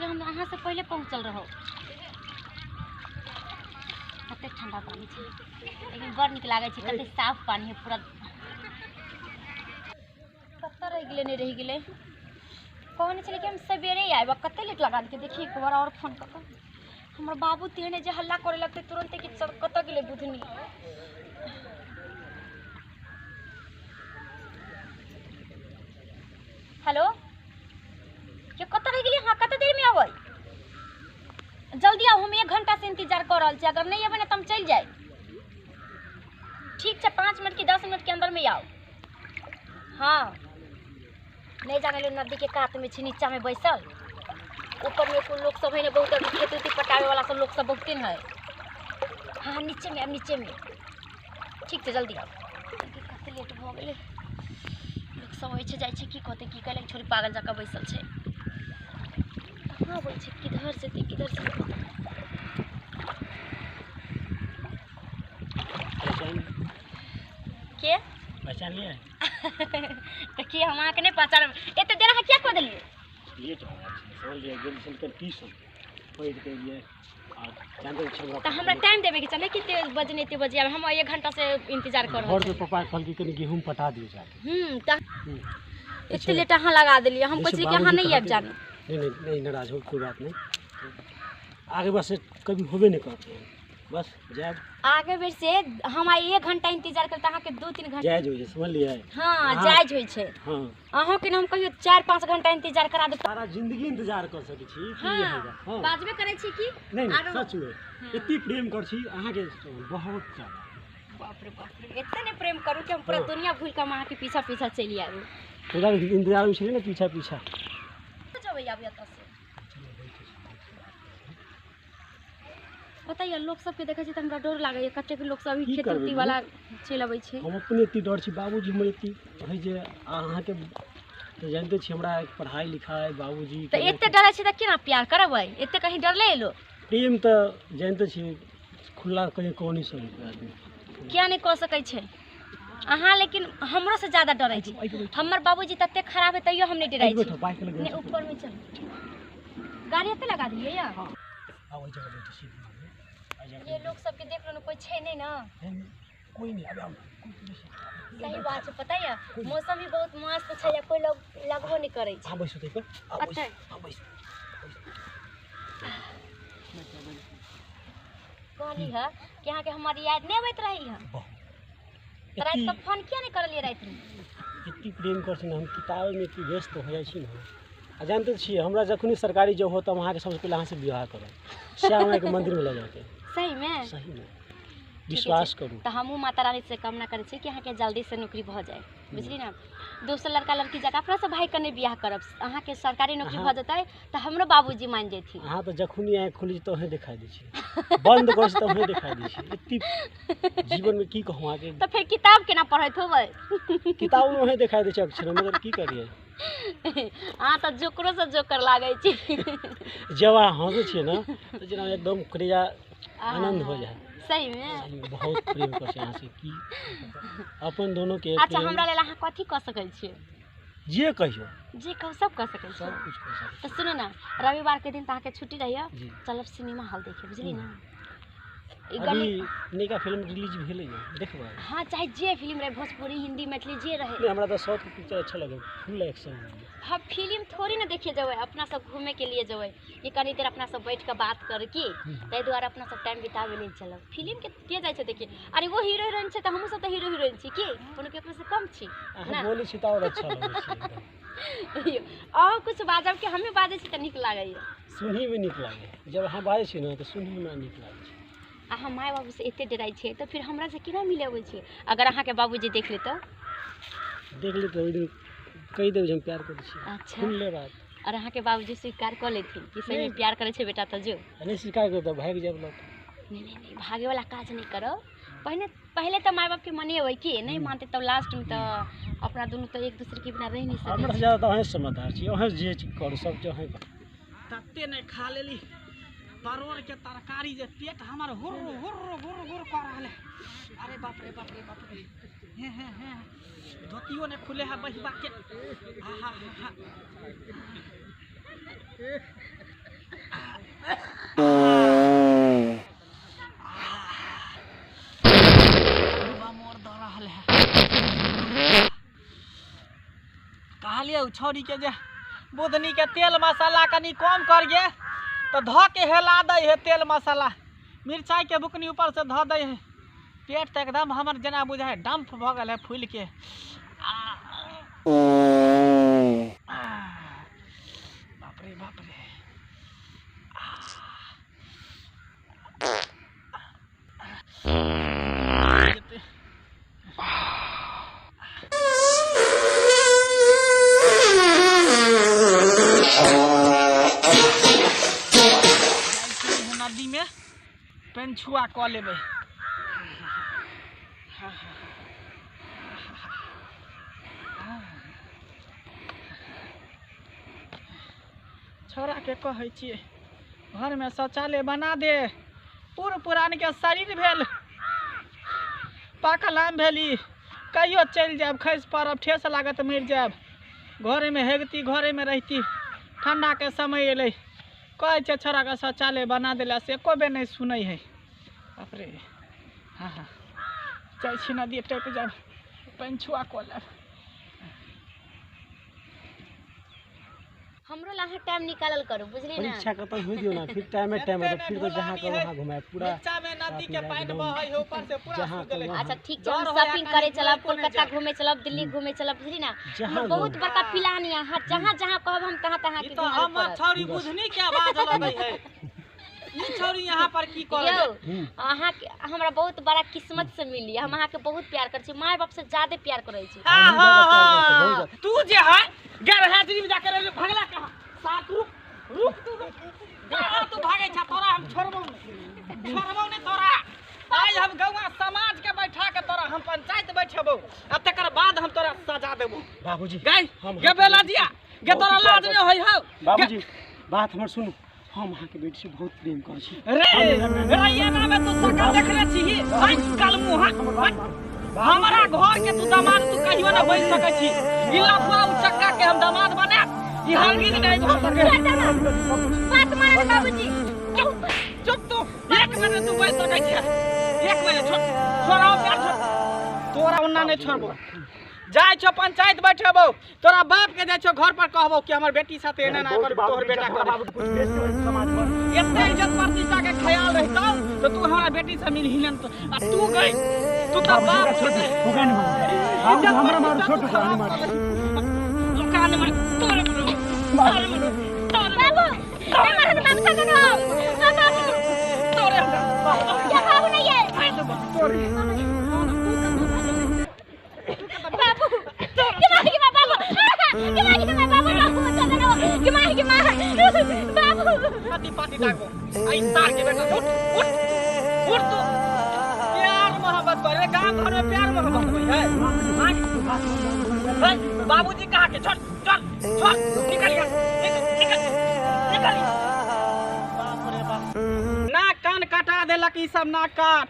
हम अहाँ से पहिले पहुँचल रहो। कते ठंडा पानी छै, लेकिन बड़ नीक लागै छै, कते साफ पानी है पूरा। कतऽ रहि गेलै, नहि रहि गेलै। कहने छलै कि हम सवेरे आयब, कते लेट लगा देलकै। देखिए एक बार और फोन कऽ कऽ हमर बाबू तेहने जे हल्ला करे लगतै तुरन्ते कि चल कतऽ गेलै बुधनी। हेलो, के कतऽ रहि गेलियै? हाँ, कते देरमे अबै? जल्दी आउ, हम 1 घंटा से इंतजार कऽ रहल छी। अगर नहीं अबै ने तऽ हम चलि जायब। ठीक छै, 5 मिनट की 10 मिनट के अंदर में आउ। हाँ, नहीं जाने लो नदी के कात में छी, नीचा में बैसल। ऊपर में कोई लोग सब है ने बहुत, अभी खेती उती पटावे वाला सब लोग सब बहुते है। हाँ, नीचे में, अब नीचे में। ठीक छै, जल्दी आउ। कते लेट भऽ गेलै। लोग सब अबै छै जाइ छै, की कहतै की कहलै, छोरी पागल जकाँ बैसल छै। कहाँ अबै छै, किधर से किधर से के पहचान लिया तऽ की हम अहाँके नहि पहचानब? एते देर अहाँ किया कऽ देलियै? लेट हो गया समझ लिया, गेल छल कर ट्यूशन पढ़ि के एलियै आ जानते छी तऽ हमरा टाइम देबे के चाही कि एते बजे एते बजे आब। हम 1 घंटा से इंतजार कर रहल घर पे पापा कहलकै कनि गेहूँ पटा दियौ जाके। तऽ एते लेट अहाँ लगा देलियै। हम कहै छलियै कि अहाँ नहीं आबि जाने। नहीं नहीं नहीं, नाराज हो कोई बात नहीं, आगे बस कभी होबे नहीं करते हैं, बस जायब आगे बेर से। हम आइ 1 घंटा इंतजार करते अहाँके 2-3 घंटा जायज होइ छै, समझ लियै? हाँ, जायज होइ छै। हाँ, अहाँके ने हम कहियो 4-5 घंटा इंतजार करा देब। सारा जिंदगी इंतजार कर सकै छी। हाँ, बाजबे करै छी की नहीं, नहीं, सच में एते प्रेम कर छी अहाँके बहुत ज्यादा। बाप रे बाप रे, एते ने प्रेम करू कि हम पूरा दुनिया भूल के हम अहाँके पीछा पीछा चलि आबू। पूरा इंतजार में छलियै ने पीछा पीछा। जेबै आब एतऽ से। बताइए, लोग सबके देखै छी तऽ हमरा डर लागैए। कतेक लोग सब अभी खेती उती वाला चलि अबै छै। हम अपने एते डर छी, बाबूजी हमर एते होइ जे अहाँके तऽ जानते छी हमरा पढ़ाई लिखाई बाबूजी तऽ एते डरै छी तऽ केना प्यार करबै? एते कहीं डरले एलो? प्रेम तऽ जानते छी खुला कहीं कह नहीं सकै आदमी, किया नहीं कह सकै छै अहाँ? लेकिन हमरो से ज्यादा डरै छी। हमर बाबूजी तते खराब है तैयो हम नहीं डरै छी। नहीं, ऊपर में चल, गाड़ी एते लगा दियै या। ये लोग सबके देख लो ना, कोई छै नहीं ना, कोई नहीं। अब सही बात छै, पता है मौसम भी बहुत मस्त छै, या कोई लोग लगबो नहीं करै छै। हां बैसू तै पर, हां बैसू। कहली है कि अहाँके हमर याद नहीं अबैत रही है? रात के फोन किया नहीं करलियै रात में? इतनी प्रेम कर छी हम, किताब में इतनी व्यस्त हो जाइ छी ना। आ जानते छी हमरा जखनी सरकारी जॉब हो तब अहाँके सबसे पहिले अहाँ से विवाह करब, श्यामा के मंदिर में लऽ जाके। सही में? सही में, विश्वास करू। तऽ हमहूँ माता रानी से कामना करै छी कि अहाँके जल्दी से नौकरी भऽ जाए, बुझली ना? दोसर लड़का लड़की जकाँ अपना सब भाई कने बियाह करब। अहाँके सरकारी नौकरी भऽ जेतै तऽ हमरो बाबूजी मानि जेथिन। अहाँ तऽ जखनी आँखि खोलै छी तहने देखाइ दै छी, बंद करै छी तहने देखाइ दै छी। एते जीवन में की कहूँ अहाँके। तऽ फेर किताब केना पढ़ैत होबै? किताब में वहीं देखाइ दै छै अक्षर, मगर की करियै। अहाँ तऽ जोकरो से जोकर लागै छी। जब अहाँ हँसै छियै ने तऽ जेना एकदम करेजा आनंद हो जाए। सही में बहुत प्रेम कर छी अहाँ से की अपन दोनों के। अच्छा, हमरा लेल अहाँ कथी कऽ सकै छियै? जे कहियो, जे कहू सब कऽ सकै छी, सब कुछ कऽ सकै। तऽ सुनू ने, रविवार के दिन तऽ अहाँके छुट्टी रहैया, चलब सिनेमा हॉल देखे, बुझली ना? अभी नयका फिल्म रिलीज भेलै है, देखबै? हाँ, चाहे जे फिल्म रहे, भोजपुरी हिंदी मैथिली जे रहे। नहीं, हमरा तऽ साउथ के पिक्चर अच्छा लगे, फुल एक्शन। हाँ, फिल्म थोड़ी ना देखे जेबै, अपना सब घूमे के लिए जेबै, ये कनी देर अपना सब बैठ के बात कर की, ताहि दुआरे अपना सब टाइम बितावे लेल चलब। फिल्म के के जाइ छै देखे? अरे वो हीरो हीरोइन छै तऽ हमहूँ सब तऽ हीरो हीरोइन छी, की कोनो केकरो से कम छी? अहाँ बोलै छी तऽ और अच्छा लगै छै एकदम। अहाँ कुछ बाजब कि हमे बाजै छी तऽ नीक लागैया? सुनही में नीक लागै, जब अहाँ बाजै छी ने तऽ सुनही में नीक लागै छै। अहाँ माय बाबू से एते डराइ छियै तऽ फिर हमरा से केना मिले अबै छियै? अगर अहाँके बाबूजी देख लेतौ? देख लेतौ ओहि दिन कहि देबै जे हम प्यार करै छी। अच्छा, खुलले बात। और अहाँके बाबूजी स्वीकार कऽ लेथिन कि सही में प्यार करै छै बेटा तऽ जो? नहीं स्वीकार करतौ भागि जायब लऽ। नहीं नहीं नहीं, भागे वाला काज नहीं करो। पहले पहले तऽ माय बाप के मनेबै की नहीं मानते तब लास्ट में तऽ अपना दुनू तऽ एक दूसरे के बिना रहि नहीं सकै। हमरा से ज्यादा तऽ अहें समझदार छी, अहें जे करू सब चीज अहें करू। तते नहीं खा लेली परोड़ के तरकारी जे पेट हमर हुर हुर हुर हुर कर रहल है। अरे बाप रे बाप रे बाप रे, हे हे हे, धोतियो ने खुले है बहिबा के। हा हा हा। मोर दऽ रहल है। कहलियै ओ छौड़ीके जे बुधनीके तेल मसाला कनि कम कर गे, तऽ धऽ के हेला दै है। तेल मसाला मिरचाइके बुकनी ऊपरसँ धऽ दै है। पेट तऽ एकदम हमर जेना बुझाइ डम्प भऽ गेल है फूलिके। बाप रे बाप रे। नदीमे पेनछुआ कऽ लेबै। छौड़ाके कहै छियै घरमे शौचालय बना दे। पूर पुरानके शरीर भेल, पाकल आम भेल ई। कहियो चलि जायब, खसि पड़ब, ठेस लागत, मरि जायब। घरेमे हेगती, घरेमे रहिती। ठण्डाके समय एलै। कहै छै छौड़ाके शौचालय बना देला से एको बेर नहि सुनै है। बाप रे। हँ हँ, जाइ छी नदी टपि जायब, पानि छुआ कऽ लेब। हमरो ला अहाँ टाइम निकालल करू, बुझली ना? परीक्षा खत्म होइ दियौ ना, फिर टाइमे टाइम है, फिर तो जहाँ कहो वहाँ घुमाए पूरा। नीचा में नदी के पानि बहै है, ऊपर से पूरा जहाँ सूख गेलै। कहो अच्छा ठीक छै, हम डर होया शॉपिंग कनि करे चलब, कोइ कोलकाता जाय। घूमे चलब, दिल्ली घूमे चलब, बुझली ना? जहाँ हमर बहुत घूम। बड़का प्लान यऽ, अहाँ जहाँ जहाँ कहब हम तहाँ तहाँ ई के तऽ घुमाबे हमर पड़त। छौड़ी बुझनी के आवाज लगै है। ई छौड़ी यहाँ पर की करै यौ है? अहाँके हमरा बहुत बड़ा किस्मत से मिली। हम अहाँके बहुत प्यार करै छी, माय बाप से ज्यादा प्यार करै छी। हाँ हमहूँ हाँ ज्यादा प्यार करै छी, हाँ बहुत। तू जे है गैर हाजिरी में जाकर रहे, भगला कहाँ साथ? रुक रुक तू, रुक कहाँ तू भागै छा? तोरा हम छोड़बौ नहीं, छोड़बौ नहीं तोरा। आज हम गौवा समाज के बैठा के तोरा हम पंचायत बैठेबौ आ तकर बाद हम तोरा सजा देबौ। बाबूजी, गई हम गे बेला जिया गे, बहुत तोरा प्यार लाज नहीं होई हौ? बाबूजी, बात हमर सुनू। हम अहाँके बेटी से बहुत प्रेम करै छी। रे रे, ये नामे तू सकल देखले छीही? हट कल मुँह हट। हमारा घर के तू दामाद तू कहियो ना बन सकै छी। ई लफुआ उचक्का के हम दामाद बनायब, ई हरगिज नहीं भऽ सकै। बात मानत बाबूजी। चुप चुप तू। एक मिनट तू बन सकै छै, एक मिनट। छोड़, छोड़ाओ प्यार, छोड़। तोरा ओन्ना नहीं छोड़बो। जाइ छौ पंचायत बैठेबौ तोरा बाप के, जाइ छौ घर पर कहबौ कि हमर बेटी साथे एना ना कर तोहर बेटा करे। बाबूजी, कुछ बेच देबै समाज पर। एते इज्जत प्रतिष्ठा के ख्याल रहितौ तो तू हमरा बेटी से मिलही न। तो आ तू गई, तू तो बाप छोड़ दे, ओकरा नहीं मारू। बाबूजी, हमरा मारू, छोड़, ओकरा नहीं मारू। ओकरा नहीं मारू, तोरे मारू, तोरे मारू, तोरे बाबू नहीं मारत, बाबू संग न हो बाबू। तोरे हमरा क्या बाबू नहीं है? तोरे। बाबू के मार के मार, बाबू के मार के मार, बाबू बाबू चल ना के मार के मार बाबू। पाती पाती दागो आई सार के बेटा। उठ उठ उठ तू। प्यार मोहब्बत करे, गांव घर में प्यार मोहब्बत होई है। है बाबूजी कहा के छोड़, चल छोड़, निकल यहाँ, निकल निकल निकल यहाँ। बाप रे बाप, नाक कान कटा देलक ई सब, नाक काट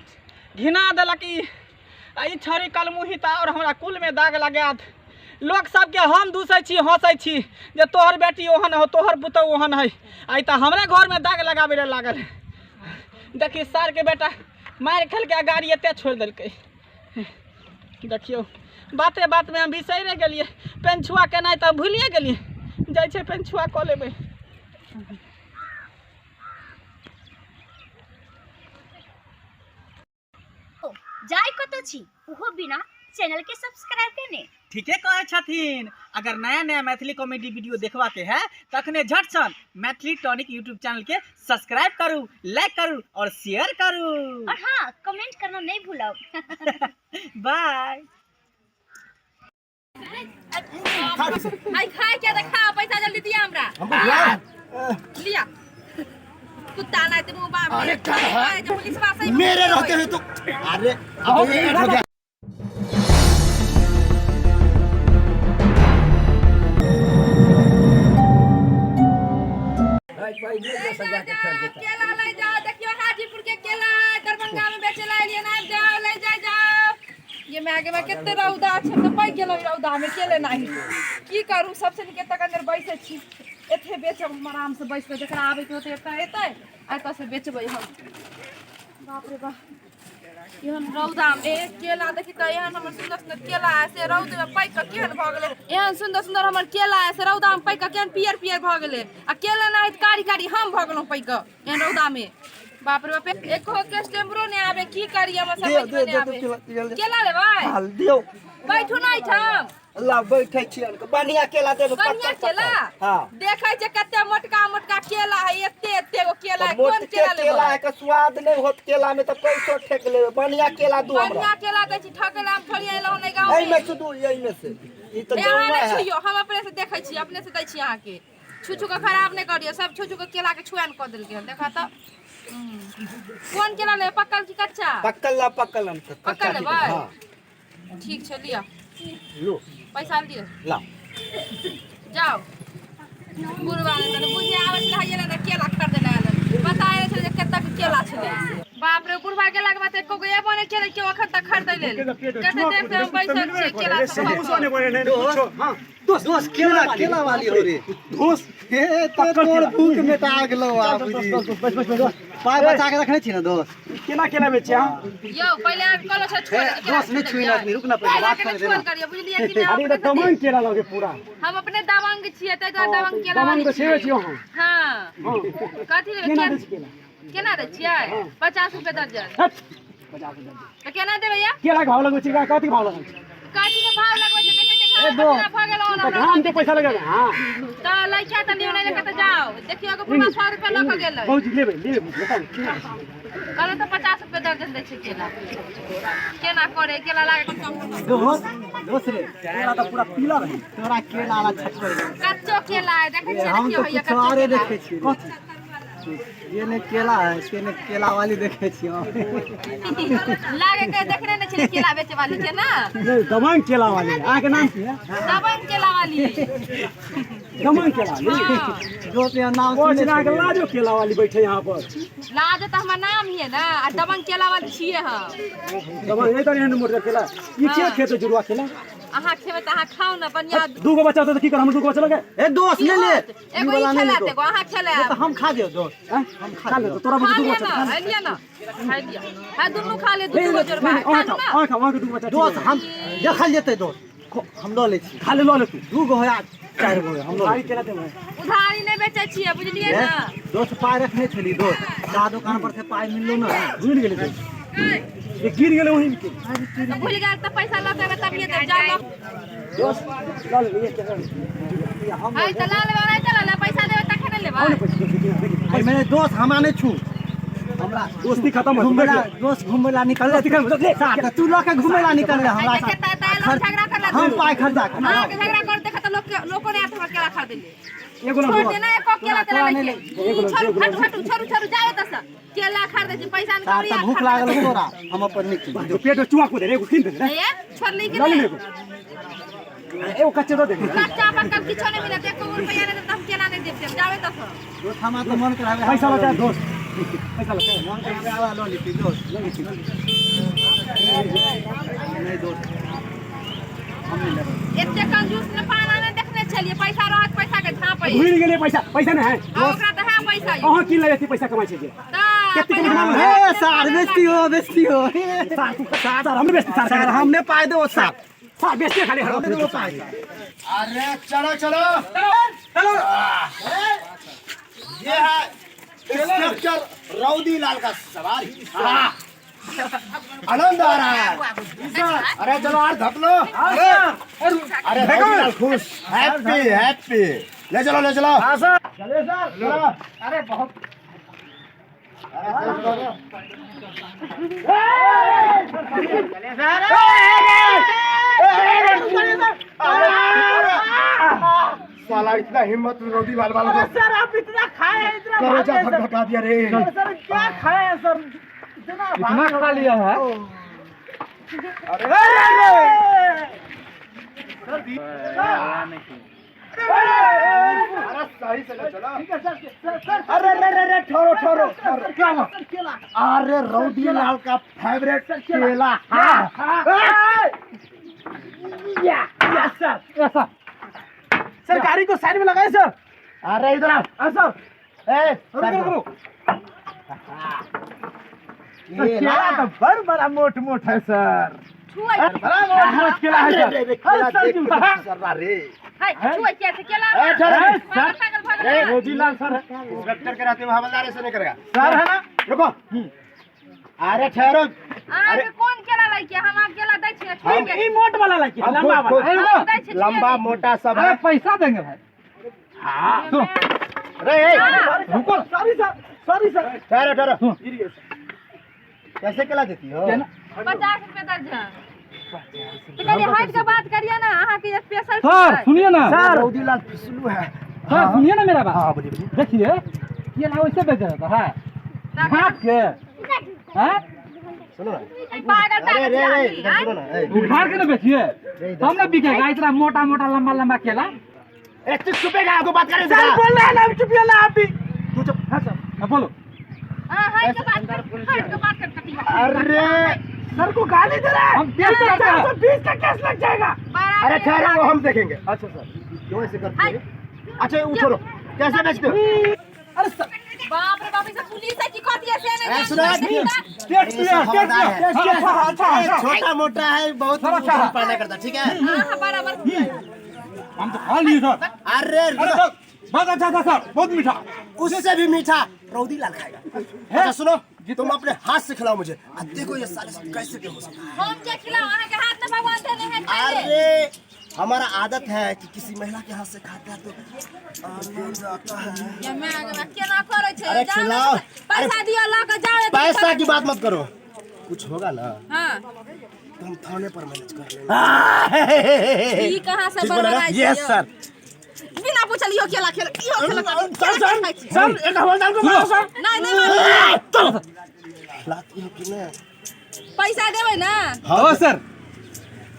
घिना देलक ई। आ ई छड़ी कलमुही तऽ आओर हमरा कुलमे दाग लगायत। लोक सबके हम दूसै छी, हँसै छी जे तोहर बेटी ओहन हो, तोहर पुतहु ओहन है। आइ तऽ हमरे घरमे दाग लगाबै लए लागल। देखी, सारके बेटा मारि खेलकै आ गाड़ी एते छोड़ि देलकै। देखियौ, बाते बातमे हम बिसरि गेलियै पेनछुआ केनाइ, तऽ भूलिए गेलियै। जाइ छै पेनछुआ कऽ लेबै। जाय कतौ छी उहो बिना चैनल के सब्सक्राइब केने? ठीके कहै छथिन। अगर नया नया मैथिली कॉमेडी वीडियो देखबा के है तखने झट सन मैथिली टॉनिक यूट्यूब चैनल के सब्सक्राइब करू, लाइक करू और शेयर करू। और हाँ, कमेंट करना नहीं भूलब। बाय। आई खाए के देखा, पैसा जल्दी दिया हमरा। लिया कुत्ता ना ते मुंह बाप। अरे क्या है? पुलिस वाला मेरे रहते हुए तो, अरे अब ये हो गया। केला ले जाओ, देखियो हाजीपुर के केला है, दरभंगा में बेचे ला एलियै ना। जाओ ले जाओ जाओ। ये मैं आगे में कते रौदा छै, तऽ पाकि गेलौ रौदा में केले नाही। की करू, सबसे नीक एतऽ अंदर बैसै छी। एथे बेचब हम आराम से बैस कऽ, जकरा आबैके होतै एतऽ एतै आ एतऽ से बेचबै हम। बाप रे बाप, एहन रौदामे केला देखी तऽ एहन हमर सुन्दर सुन्दर केला है से रौदमे पाकि कऽ केहन भऽ गेलै। एहन सुन्दर सुन्दर हमर केला है से रौदामे पाकि कऽ केहन पियर पियर भऽ गेलै, आ केला नहि तऽ कारी कारी हम भऽ गेलहुँ पाकि कऽ एहन रौदामे। बाप रे बाप, एको कस्टमरो नहि आबे, की करियै हमरा समझमे नहि आबे। केला लेबै? दियौ। बैठू ना एहिठाम। ला बैठे छियन, बढ़िया केला देब। बढ़िया केला? हां। देखै छै कते मोटका मोटका केला है, एते एते गो केला है। कोन मोटके केला केला लेबै? है के स्वाद नहीं होत केला में, तो पैसो ठेक लेबै। बढ़िया केला दू हमरा। बढ़िया केला दै छी, ठकै ला हम थोड़ी अयलहुँ नहि गाँव एहि में से दू, एहि में से। ई तो अहाँ जौआ नहि है। छुइयौ, हम अपने से देखै छी, अपने से दै छी अहाँके। छू छू कऽ खराब नहि करियौ। सब छू छू कऽ केला के छुआन कऽ देलकै हन, देखऽ तऽ। कोन केला लेबै, पक्कल की कच्चा? पक्कल ला, पक्कल हम तो पक्कल लेबै? हां। ठीक छै, लिअ। लो। पैसा लिअ। ला। जाओ। बुढ़वा ने तने बुझे आबै छलै हइये ने केला खरीदे लए आयल, पता नहि छलै जे कतेक केला छलै। बाप रे, बुढ़वा गेलाके बाद एको गो एबो नहि केलै केओ एखन तक खरीदै लेल। कते देर से हम बैसल छियै केला सब खा कऽ। दोस्त, केला केला वाली हो रे। दोस्त, हे तो तोर भूख मेटा गेलो। आब पाय बचा के रखने छी ना दोस्त? केना केना बेचे अहाँ? यौ, पहिले अहाँ कहलो छै छोड़ हे दोस्त, नहीं छुई ना, रुक ना, पहिले बात करे देना। करियो, बुझलियै कि नहि? अरे अपने तऽ दमन केला लगे पूरा। हम अपने दबंग छियै, ताहि दुआरे दबंग केला दमन वाली के छियै। सेवे छियै अहाँ? हँ। हँ। कथी लेबै? केना दै छी केला? केना दै छियै? 50 रुपए दर्जन। हट, 50 रुपया। तऽ केना देबै या? केला के भाव लगबै छी, कथी के भाव लगबै छी? कथी के भाव लगबै छै? देखै छियै घाम पसीना भऽ गेल हन तऽ हमरा। घाम के पैसा लगेबै? हँ। तऽ लैके तऽ लियौ, नहि लेके तऽ जाओ। देखियौ, एगो बुढ़वा 100 रुपया लऽ कऽ गेलै। भौजी, लेबै लेबै, बताउ केना? कहलहुँ तऽ 50 रुपए दर्जन दै छै केला। केना करे केला लागे? दोस्त, दोस्त रे। केला तऽ पूरा पीला रहै। तोरा केला वाला छठ पड़ गेल। कच्चो केला है, देखै छियै? हम देखियौ तो भैया, कुछ कच्चो आरे केला। देखे छी। ये ने केला है से ने केला वाली देखे छी हम। लागे के देखने नहि छलै केला बेचे वाली के ना। नहि, दमन केला वाली। अहाँके नाम की है? दबंग केला वाली। दमन केला वाली। हँ। दोस्त, यहाँ नाम ओ सुनने अहाँके छियै। लाजो केला वाली बैठे यहाँ पर। लाज तऽ हमर नाम हिये ना, आ दबंग केला वाली छियै हम। दमन एहि तरह एहन मोटर केला ई के खेतै जुड़वा केला? अहाँ खेबै तऽ अहाँ खाउ ने बढ़िया। दूगो बच्चा होतै तऽ की करब? हम दूगो बच्चा लगे। ए दोस्त, ले ले। एगो ई वाला नहीं खेला, ले। एगो अहाँ खेला। तो हम खा दियो दोस्त। आँय? खा ले तोरा खा बुझे दूगो लिअ बच्चा। ना, है लिअ ना, है लिअ, है दुनू खा ले, दुनू गो जोड़बा है, खा अहाँ लू खाओ, ना। अहाँ खाओ, अहाँके दूगो बच्चा। दोस्त, हम देखल जेतै दोस्त, हम लऽ लै छी। खा ले, लऽ ले तू। दू गो होया, चारि गो होया, हम लऽ लै भारी केला देबै। उधारी नहि बेचै छियै, बुझलियै छी। ना? दोस्त, पाय रखने छली दोस्त, चाह दुकान पर से पाय मिललो ना। भूलि गेलै दोस्त, ये गिर गेलै वहीं के। तऽ भूलि गेल तऽ पैसा लऽ के एबै तभिए देब, जाउ लऽ। दोस्त, लऽ ले ये केला। है तऽ लऽ लेबै, नहि तऽ लऽ लेबै, पैसा देबै तखन ने लेबै। एहिमे दोस्त, हमरा नहि छू हमरा। दोस्ती खत्म हो। घुमै ला दोस्त, घुमै ला निकल दोस्ती खत्म हो, ले। साथ तू लऽ के घुमै ला निकल हमरा है साथ। तऽ तऽ लोग झगड़ा करला। हम पाय खर्चा कर अहाँके झगड़ा कर देखत तऽ लोक लोको नहि आयत हमर केला खरीदै ले। एगो छोड़ लऽ देना एको केला तेला लैके। छोड़ू, हटू हटू, छोड़ू छोड़ू, जाओ एतऽ से। केला खरीदै छी पैसा साथ नहि तऽ भूख लागल तोरा, हम अपन निकली। पेट में चुआ कूदे रे, एगो कीन दे रे। ए, छोड़ली कि लऽ ले। नहि? एगो एगो कच्चे दऽ दे। कच्चा पक्कल किछो नहि मिलत, एको गो रुपैआ नहि देब तऽ हम केला नहि देब, जाओ एतऽ से। दोस्त, हमरा तऽ मन कराबे। पैसा लऽ दोस्त, पैसा लऽ। मन कराबे आबा लऽ लेती दोस्त, लऽ लेती। नहीं दोस्त, हम नहीं लेबै। एते कंजूस ने पाना नहि देखने छलियै, पैसा रहत पैसा के झाँपै। भूलि गेलै पैसा, पैसा नहि है। आ ओकरा तऽ है पैसा यौ। अहाँ की लगे पैसा कमाइ छै जे? तऽ कते पहिले कमाइ हे सार, बेचती हो, बेचती हो। सार, तू सार, हमरे बेचती सार? सार, हमने पाय दो सार। सार बेचते खाली। हमने दो पाय। अरे चलो चलो चलो, ये है स्ट्रक्चर रौदी लाल का सवारी। हाँ। आनंद आ रहा है। अरे चलो यार, धप लो। अरे अरे, रौदी लाल खुश, हैप्पी हैप्पी। ले चलो, ले चलो। चले सर, चलो। अरे बहुत। साला इतना हिम्मत रौदी लाल वालों को। सर, आप इतना खाए हैं, इतना करोजा भागे धक धका दिया रे। सर, सर क्या खाए हैं सर, इतना इतना खा लिया है। अरे अरे अरे, सही से ले चलो। ठीक है सर, सर सर। अरे अरे अरे अरे, ठहरो ठहरो ठहरो। क्या हुआ सर? केला। अरे रौदी लाल का फेवरेट केला। हाँ। Yes sir, yes sir. Sir, गाड़ी को साइड में लगाए सर। अरे इधर आओ। हाँ सर। ए रुको रुको। केला तो बड़ बड़ा मोट मोट है सर। छुआ बड़ा मोट मोट केला है सर। अरे सर जी सर रे। हाय छुआ किया से केला। ए ठहरो। सर पागल ए, रोजीलाल सर है। इंस्पेक्टर के रहते हुए हवलदार ऐसे नहीं करेगा सर है ना। रुको। अरे ठहरो। अहाँ के कोन केला लै के? हम अहाँ केला दै छी छुआ के। ई मोट वाला लै के, लंबा वाला। लंबा मोटा सब अरे पैसा देंगे भाई। हां सुनो अरे ए रुको। Sorry sir, sorry sir. ठहरो ठहरो। कैसे केला देती हो? 50 रुपए दर्जन। तो कनी हट के बात करिए ना, अहाँ के स्पेशल। सर सुनिए ना सर रौदीलाल फिसलू है। सर सुनिए ना मेरा बात। हां बोलिए बोलिए। देखिए केला वैसे बेचा जाता है हाथ के। हैं सुनो ना। पागल अरे रे रे इधर सुनो ना। उखाड़ के ना बेचिए हम ना बिकेगा इतना मोटा मोटा लंबा लंबा केला। ए तू चुपेगा आपको बात करने सर बोल रहा है ना, चुपिए ना आप भी। तू चुप। हां सर हां बोलो। हां हां के बात कर, हट के बात कर कटिया। अरे सर को गाली दे रहा है। हम केस करते हैं। 420 का केस लग जाएगा। अरे ठहरो वो हम देखेंगे। अच्छा सर क्यों ऐसे करते हो? अच्छा वो छोड़ो, कैसे बेचते हो? अरे सर बाप रे बाप, ई पुलिस है की कहती है से नहीं। सुनो अच्छा छोटा मोटा है बहुत पढ़ना करता, ठीक है? हां हां बराबर। हम तो खा लिए सर। अरे बहुत अच्छा था सर, बहुत मीठा। उससे भी मीठा रौदीलाल खाएगा। अच्छा सुनो, तुम अपने हाथ से खिलाओ मुझे। अब देखो ये साले कैसे बेहोश हो। हम क्या खिलाओ? अहाँ के हाथ में भगवान देने हैं खाए। अरे हमारा आदत है कि किसी महिला के हाथ से खाते हैं तो आनंद आता है। ये मैं आगे केना करै छै? अरे खिलाओ। पैसा दियो ल के जाओ। पैसा की बात मत करो, कुछ होगा ना। हां तुम थाने पर मैनेज कर लेना। ई कहां से बनवाई? Yes sir. बिना पूछल इहो केला खेल, इहो खेला। सर सर सर एक हवलदार को मारो सर। नहीं नहीं मारो। खिलाती हो कि नहीं? पैसा देबै ना? हां सर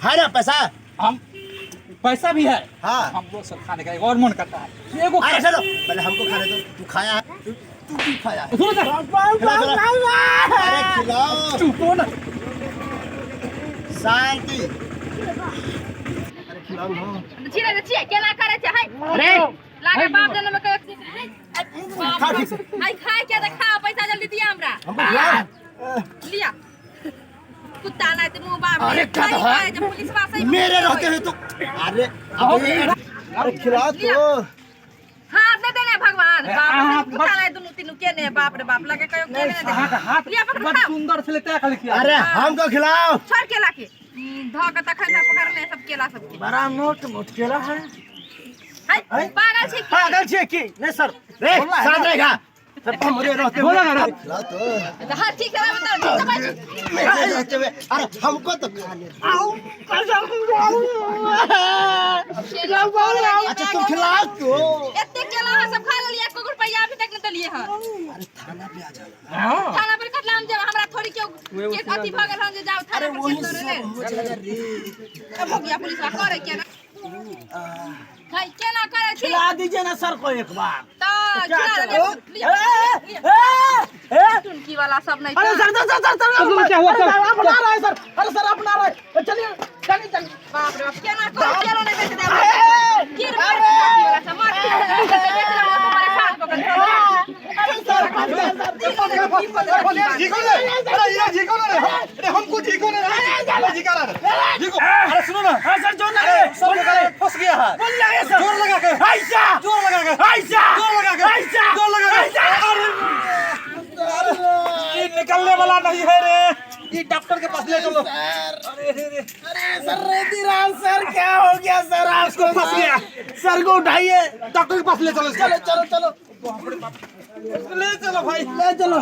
है ना पैसा। हम पैसा भी है। हाँ हमको सर खाने का एक और मन करता है। एगो अरे चलो पहले हमको खाने दो। तू खाया है, तू भी खाया है। सुनो सर। अरे खिलाओ। चुप हो ना। शांति। अरे खिलाओ ना। छिरे ने छिए केना करै छै? हाय अरे लागे बाप देने में कह। खा ठीक से। हाय खाय के त खा, पैसा जल्दी दिया हमरा। हमको खिलाओ। लिया कुत्ता ना ते मुंह बाप। अरे क्या है? पुलिस वाला सही मेरे रहते हुए तो। अरे अरे खिलाओ तो। हाथ नहीं देने भगवान बाप कुत्ता ना दुनु तीनू के ने बाप रे बाप लगे कयो के ने दे। हाथ लिया पकड़ बड़ सुंदर से लेते खाली किया। अरे हमको खिलाओ। छोड़ केला के ध के तखन से पकड़ले सब केला सबके। बड़ा मोट मोट केला है। हाय पागल छै की? पागल छै की? नहीं सर रे साथ रहेगा सर हमरे रहते बोला ना। खिलाओ तो। हां ठीक है बताओ, ठीक है भाई। मेरे रहते हुए अरे हमको तो खाने दो। आओ अच्छा तुम खिलाओ तो। एते केला अहाँ सब खा लेलियै, एको रुपैया अभी तक नहीं देलियै हन। अरे थाना पे आ जाना। थाना पर कटला हम जब हमरा थोड़ी केओ के अथी भ गेल हन जे जाओ थाना अरे पर वही केस सब दौड़े हो जाएगा रे। अब हो गया पुलिस करे केना खाई केना करे छी? खिला दीजिए ना सर को एक बार। त खिला देलियै। ए टुनकी वाला सब नहीं। अरे सर सर सर सर क्या हुआ सर? अपना रहा है सर। अरे सर अपना रहा है। चलिए चलिए चलिए। बाप रे बाप केना करे केलो नहीं बेच दे की रे वाला सब मर बेच ले तो परेशान को कर। अरे सर झीको ना अरे ये झीको ना रे। अरे हमको झीको ना रे। झीका रहा है झीको। अरे सुनो ना। हां सर जोर लगा सब फंस गया है। बोल लगे सर। जोर लगा के ऐसा जोर लगा के ऐसा जोर लगा के ऐसा जोर लगा के। अरे ये निकलने वाला नहीं है रे। ये डॉक्टर के पास ले चलो। अरे रे रे। अरे सर रेदीराम सर क्या हो गया सर आपको? फंस गया सर को उठाइए, डॉक्टर के पास ले चलो। चलो चलो चलो ले चलो भाई ले चलो।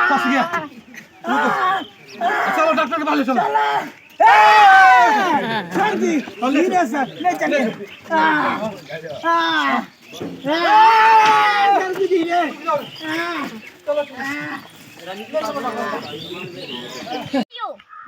फंस गया। चलो डॉक्टर के पास ले चलो। छोड़ दी धीरे सर ले चलिए। धीरे।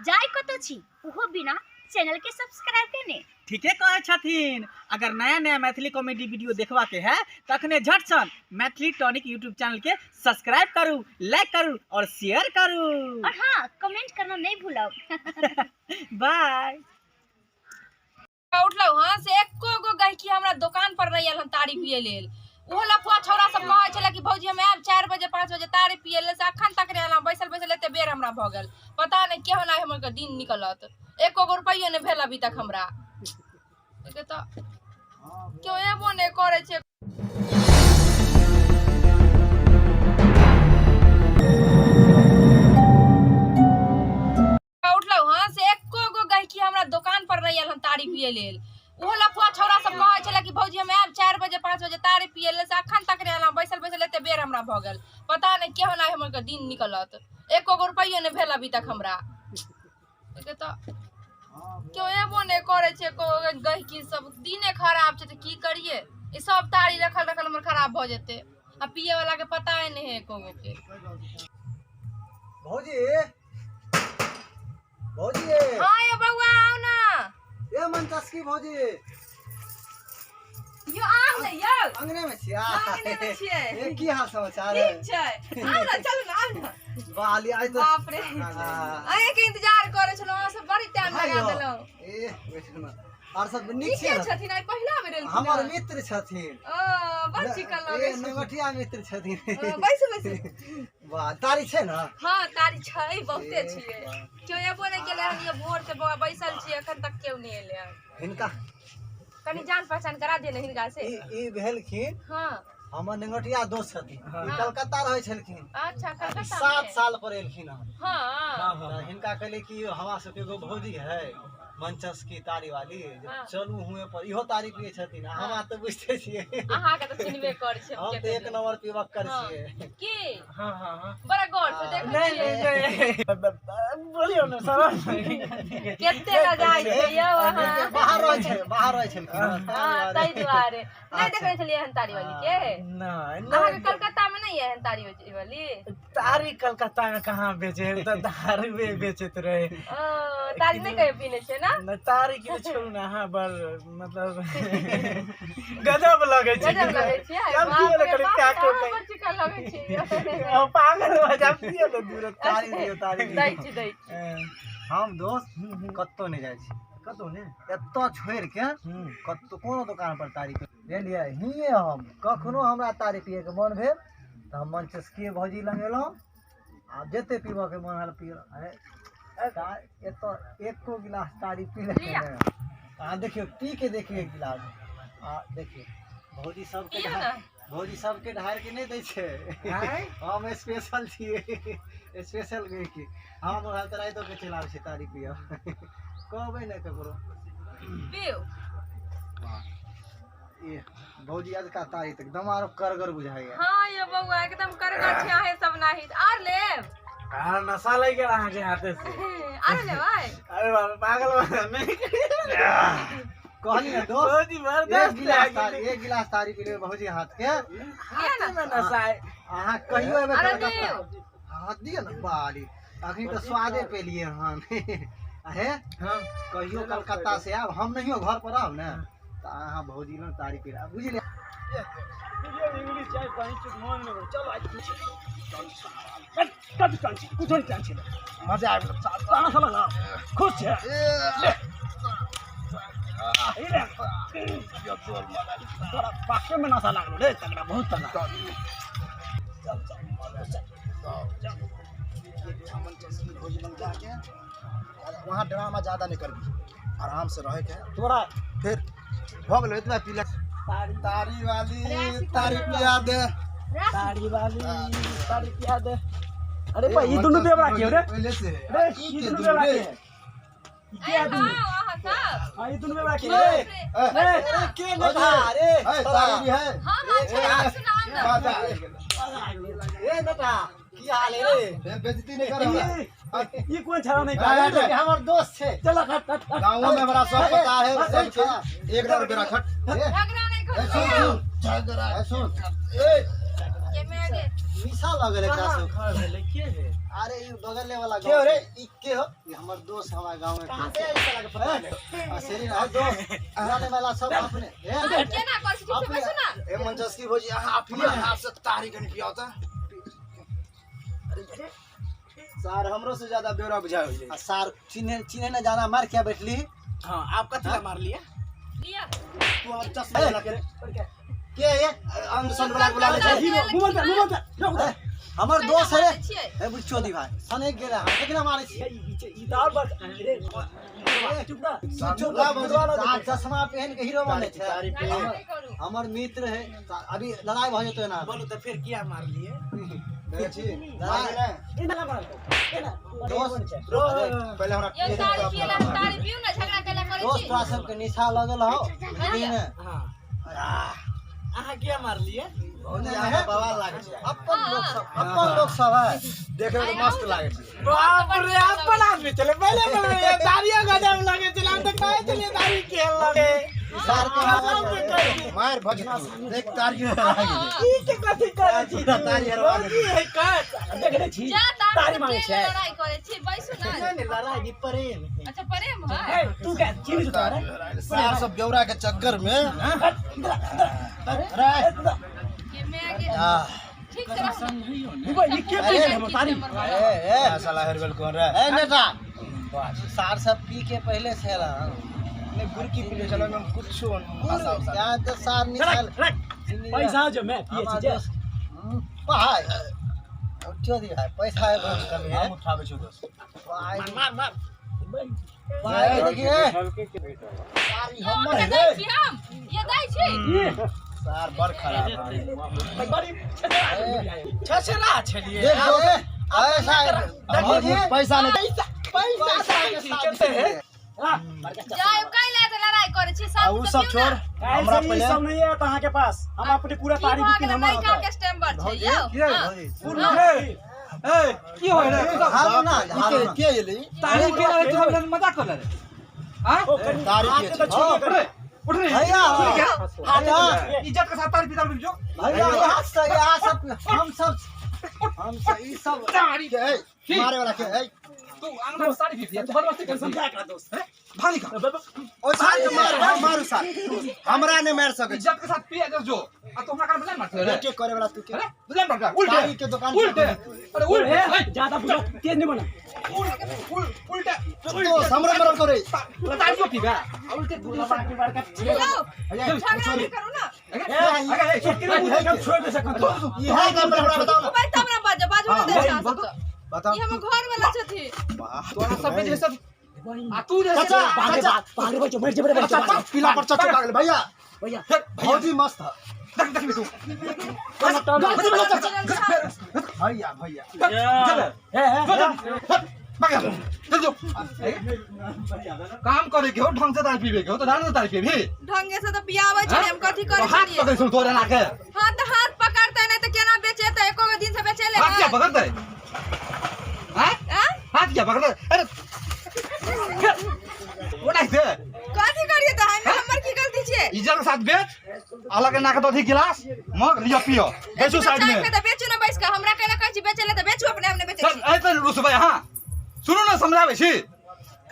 जाय कतौ छी उहो बिना चैनल के सब्सक्राइब केने। ठीके कहै छथिन। अगर नया नया मैथिली कॉमेडी वीडियो देखबा के है तखने झटसन मैथिली टॉनिक यूट्यूब चैनल के सब्सक्राइब करू, लाइक करू और शेयर करू। और हाँ, कमेंट करना नहीं भूलब। बाय। उठलहुँ हँ से एको गो गहिकी हमरा दोकान पर नहि आयल हन तारी पिए लेल। ओहो लफुआ छौड़ा सब कहै छलै कि भौजी हम आयब 4 बजे 5 बजे तारी पिए लेल, से अखन तक नहि आयल हन। बैसल बैसल एते बेर हमरा भऽ गेल, पता नहि केहन आइ हमर दिन निकलत। एको गो रुपैयो नहि भेल अभी तक हमरा। एके तऽ केओ एबो नहि करै छै। उठलहुँ हँ से एको गो गहिकी हमरा दोकान पर नहि आयल हन तारी पिए लेल। ओहो लफुआ छौड़ा सब कहै छलै कि भौजी हम आयब 4 बजे 5 बजे तारी पिए लेल, से अखन तक नहि आयल हन। बैसल बैसल एते बेर हमरा भऽ गेल, पता नहि केहन आइ हमर दिन निकलत। एको गो रुपैयो नहि भेल अभी तक हमरा। एके तऽ केओ एबो नहि करै छै, एको गो गहिकी सब। दिने खराब छै तऽ की करियै, ई सब तारी रखल रखल हमर खराब भऽ जेतै आ पिए वाला के पता नहि है एको गो के। भौजी, भौजी। हाँ ये बउआ आओ ना। ए मनचस्की भौजी। यो आउ ने यौ। अंगने में छियै? अंगने में छियै। ए की हाल समाचार है? ठीक छै, आउ ना, चलू ना, आउ ना। बाली आइ तऽ बाप रे, हाँ। अहीं के इंतजार करै छलहुँ, अहाँ सब बड़ी टाइम लगा भाइयो। देलहुँ। ए बैठू ना। आर सब नीक ई छियै के ने? छथिन? आइ पहिला बेर एलखिन हमर हन। मित्र छथिन। ओ बड़ चिकन लगै ए छै। नंगटिया मित्र छथिन। ओ, बैसू बैसू। वाह, तारी छै ने? हाँ तारी छै, बहुते ए, छियै। केओ एबो नहि केलै हन, यो भोर से बौआ बैसल छियै, एखन तक केओ नहि एलै हन। हिनका कनी जान पहचान करा दिअ ने हिनका से। ई ई भेलखिन हाँ हमर नंगटिया दोस्त छथिन। ई कलकत्ता रहै छलखिन। अच्छा, कलकत्ता में। 7 साल पर एलखिन हन। हाँ। तऽ हिनका कहलियै कि हमरा सबके एगो भौजी है मनचस्की तारी वाली, जे हाँ। चलू हुएं पर, इहो तारी पियै छथिन। आ हमरा तऽ बुझिते छियै, अहाँके तऽ चिन्हबे करै छियै। हम तऽ एक नंबर पीबक्कर हाँ। छियै। की हाँ हाँ हाँ, बड़ा गौर से देखै नहीं छियै। नहीं, बोलियो ना सर। कते लजाइ छै यौ अहाँ। बाहर रहै छै, बाहर रहै छलखिन। हाँ, ताहि दुआरे नहि देखने छलियै हन तारी वाली के। नहीं। अहाँके कलकत्ता में नहीं है हन तारी वाली? तारी कलकत्ता में कहाँ बेचे है, तऽ दारू बेचैत रहे। ओ तारी नहि कहियो पीने छियै ना? न, तारी के छोड़ू ना, अहाँ बड़ मतलब गजब लगै छै। गजब लगै छियै। हम बाप पियै रे लए करी बाप, प्याको अहाँ करी। बड़ चिकन लगै छियै। हम पागल भऽ जायब, पियै लए दूर। तारी दियौ, तारी दै दियौ। छी, दै छी। हम दोस्त कतौ नहि जाइ छी, कतौ ने एतऽ छोड़ि के कतौ कोनो दोकान पर तारी पी बुझलियै। हिये हम कखनो हमरा तारी पियैके मन भेल तऽ हम मनचस्कीए भौजी लग एलहुँ आ जते पीबऽके मन भेल पी। अरे एतऽ एको गिलास तारी पी लेबै लिअ। ने। अहाँ देखियौ, पी के देखियौ एक गिलास। आ देखियौ भौजी सबके पियौ ने। भौजी सबके ढारि के नहि दै छै, हम स्पेशल छियै, स्पेशल की हम रहल तऽ रातिओ के चलि आबै छियै तारी पियब, कहबै ने ककरो। पिउ। ए भौजी अजका तारी तऽ एकदम आरो करगर बुझाइया। हाँ यो बौआ एकदम करगर छै अहें सब नाही। आर लेब? आर नशा लागि गेल अहाँके हाथे से। आर लेबै? अरे बाप, पागल बना नहीं। कहली ने दोस्त, भौजी एक बर्दाश्त गिलास तारी, एक गिलास तारी पी लेबै भौजी हाथ के। लिअ ने। में नशा है। अहाँ कहियो एबै अरे कलकत्ता। दियौ। हाँ दियौ ने बाली, अखनी तऽ स्वादे पेलियै हन। हे हाँ कहियो कलकत्ता से आब, हम नहियो घर पर आब ने तऽ अहाँ भौजी लग तारी पी लेब, बुझलियै? इंग्लिश चाय पानी चुप मन में चलो आज कुछ कत कांची कुछ नहीं कांची मजा आबि गेल। ताना साला ना खुश छै ले ई ले तोरा पाके में नशा लागलो रे तगड़ा, बहुत तगड़ा। चल चल चल वहाँ ड्रामा ज्यादा नहीं करबी, आराम से रहे के तोरा फिर भऽ गेलो इतना पीला। तारी वाली तारी पिया दे। तारी वाली तारी पिया दे। अरे भाई ई दुनू बेवड़ा के रे? पहले से रे ई दुनू बेवड़ा के के आउ आदमी? अहाँ सब। हाँ ई दुनू बेवड़ा के ए, रे? अरे के ने रे ए, तारी भी है। हाँ हाँ छै, आउ सुनाउ ने। बाजा। ए बेटा की हाल है रे? ए, बेइज्जती नहीं कर हमरा। ई कोन छड़ा नहीं अरे, का अरे, हमर दोस्त छै। चल हट हट हट। गाँवों में हमरा सब पता है, सब चीज। एक नंबर बेरा खट। ए, झगड़ा नहीं ए, करू। सुन सुन झगड़ा, ए, सुन ए के मैं गे निशा लगल एकरा कहाँ से घर भेलै के हे अरे ई बगले वाला के हो गाँव रे? ई के हो ई हमर दोस्त हमारे गांव में कहाँ से आयल साला के पता नहीं आ सेरी ना दोस्त जाने वाला सब अपने ए केना कर छी अपने बैसू ना ए मनचस्की भौजी अहाँ अपने हाथ से तारी कनी पियाओ त सार हमरो से ज्यादा बेवरा बुझाय होइले आ सार चिन्हे चिन्हे न जाना मार क्या बैठली हाँ आप कथी ला मार लिया लिया तू हमर चश्मा लगा के रे के ये अंडरसन वाला बुला ले छै हीरो मुंह बंद मुंह बंद ए, हमर दोस्त है रे छियै ए बुच्चो दी भाई सने गेला हम केकरा मारै छी ई त और बस रे चुप रह चुप रह चश्मा पहन के हीरो बने छै तारी पे नहीं करू हमर मित्र है अभी लड़ाई भऽ जेतै ना बोलू तऽ फेर किया मार लिए देखै छी लड़ाई एना मार एना दोस्त पहिले हमरा यो तारी पियला तारी पियू ना झगड़ा केला करै दोस्त छी तोरा सबके निशा लगल हौ बुझली ने हाँ अहाँ किया मार लिए भौजी अहाँ बवाल लागै छै अपन लोक सब अपन लोक सब है देखे में मस्त लागै छै बाप रे अपन आदमी चले पहले पहले दाढ़ियो गजब लगे चले हम तऽ कहै छलियै दाढ़ी केहन लगे सार के कसम से कहै छी मार भजना देख तारी हरा गेलै ई के कथी करै छी तारी हरवा की है कच देख ले छी जा तारी तारी मांगे छै लड़ाई करै छी बैसू ना नहीं नहीं लड़ाई नहीं प्रेम है अच्छा प्रेम है ए तू क्या चीनी जुता रे सार सब बेवरा के चक्कर में अरे के मैं गे आह, ठीक से रहू ये के अरे, तारी ए ए साला हेरबेल कौन रे ए नेता सार सब पी के पहले से रहा नहीं गुरकी पी ले चलो हम कुछ यहाँ तो सार निकाल पैसा जो मैं पिए छी जे भाई चोरी भाई पैसा है बहुत कमी है हम उठाबै छी दोस्त भाई मार मार भाई देखिए सार ई ये हमर दै है रे छी हम ये दै छी सार बड़ खराब है बड़ी छछरा छलिए देख दो ऐसा भौजी पैसा नहीं पैसा पैसा दै के छी साथ केते है जाय काहे ला लड़ाई करै छी आ सब उ सब छोड़ हमरा पहिले सब नहीं है अहाँ के पास हम अपने पूरा की तारीफ भऽ बुकिंग गेलै हमर नयका कस्टमर छै यौ भौजी हाँ। ए की होय रे तू सब हारू ना ई हारू के ना के एली तारी पी रहे तू सब मजाक कर ले हां तारी पिए छी उठ रे उठ रे भैया भैया इज्जत के साथ तारी पी जो भैया यहाँ से यहाँ सब हम सब हम सब ई सब तारी के ए मारे वाला के ए तू आंगन में तारी पी तू बदमाशी कर समझा एकरा दोस्त हैं भागी का ओ सार के मार मारू सार हमरा नहीं मार सकै छी इज्जत के साथ पिए जो आ तू हमरा कान में मारते रे के करे वाला तू के अरे बुझल पड़ता उल्टे तारी के दुकान उल्टे अरे उल्टे ए, ज्यादा बुझो तेज नहीं बना उल उल उल्टे दोस्त हमरा मरल करे तारी क्यों पीबे आ उल्टे तू यौ झगड़ा नहीं करू ना अरे ए छोड़ दे सकत ई है के हमरा बताओ ना भाई तब ना बाजो बाजो ना दै छै अहाँ सबके बताओ ई हमर घर वाला छथिन तोरा सब जे सब आ तू जे चाचा चाचा पागल बच्चो मर जेबे चाचा पीला पर चाचा लागल भैया भैया भौजी मस्त है देख देख तू भैया भैया चल चल चल जो काम करे के हो ढंग से तारी पीबे के हो तो ढंग से तारी पीबी ढंगे से तऽ पियाबै छलियै हम कथी करै हाथ छलियै पकड़ सुन तोरा ना के हाँ तऽ हाथ पकड़तै नहि तऽ केना बेचेतै एको गो दिन से बेचेले हाथ क्या पकड़ते हैं आँ? हाथ क्या पकड़ते अरे वो नहीं दे कथी करियै तऽ हम हमर की गलती छियै इज्जत के साथ बेच अलग ना के दो गिलास मग लियो पियो बेचू साइड में चाय के तऽ बेचू ने बैस कऽ हमरा केना कहै छी बेचै ले तऽ बेचू अपने हम नहि बेचै सर छी ऐ तऽ रुसबै अहाँ सुनू ने समझाबै छी